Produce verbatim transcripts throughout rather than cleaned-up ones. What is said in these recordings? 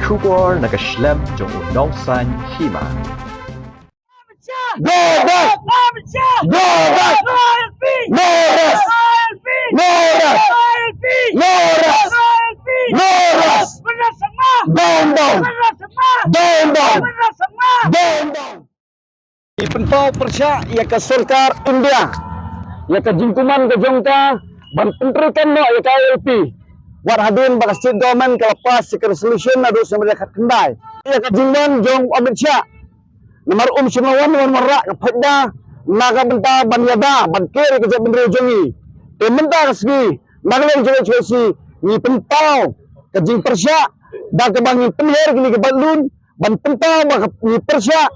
Khubor na ka shlem jong u nongsan hima. Go back! Go back! No rest! No rest! No rest! No rest! Down, down! Down, down! Down, down! Ngi pynpaw pyrshah ïa ka sorkar India, ïa ka jingkuman ka jong ka ban pyntreikam noh ïa ka I L P. Wat hadien ba ka state government ka la pass ïa ka resolution naduh snem ar hajar khatkhyndai ïa ka jingwan jong Amit Shah. Namar um shym la wan wan wanrah ka phaidbah na ka bynta ban ïada ban ker ïa ka jaitbynriew jong ngi. Te mynta ka sngi na ka liang jong ka H Y C ngi pynpaw ka jingpyrshah da kaba ngi pynher kine ki balloon ban pynpaw ba ngi pyrshah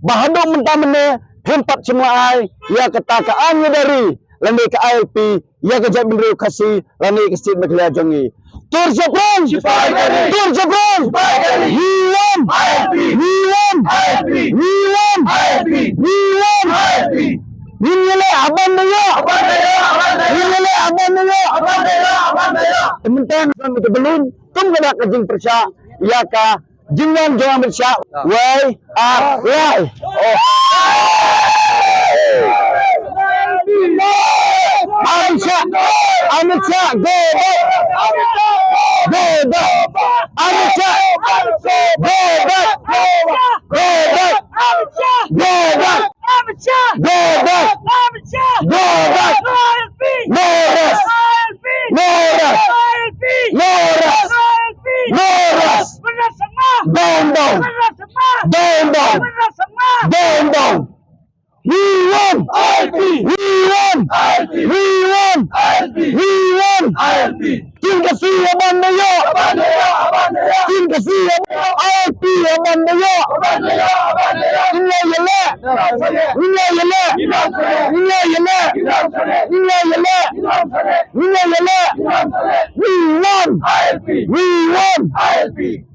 ba haduh mynta mynne phim pat shym la ai ïa kata ka aiñ ïada ri lane ka I L P ïa ka jaitbynriew Khasi lane ka state Meghalaya jong ngi. Tur shaphrang! Tur shaphrang! Ngi wan! Ngi wan! Ngi wan! Ngi wan! Ngin ïaleh haba ïoh! Ngin ïaleh haba ïoh! Te mynta ngi don ka balloon kum ka dak ka jingpyrshah ïa ka jingwan jong Amit Shah. Wei, ar, lai. Oh. Amit Shah, Amit Shah, go back. Go back. Amit Shah, go back. Go back. Go back. Go back. Go back. No rest. No rest. No rest. No rest. Down, down. Down, down. Down, down. We want I L P. We want I L P. We want I L P. We want I L P. Tin Khasi haba ïoh. Tin Khasi haba ïoh. I L P haba ïoh. Ngin ïaleh. Ngin ïaleh. Ngin ïaleh. Ngin ïaleh. Ngin ïaleh. Ngin ïaleh. We want I L P. We want I L P.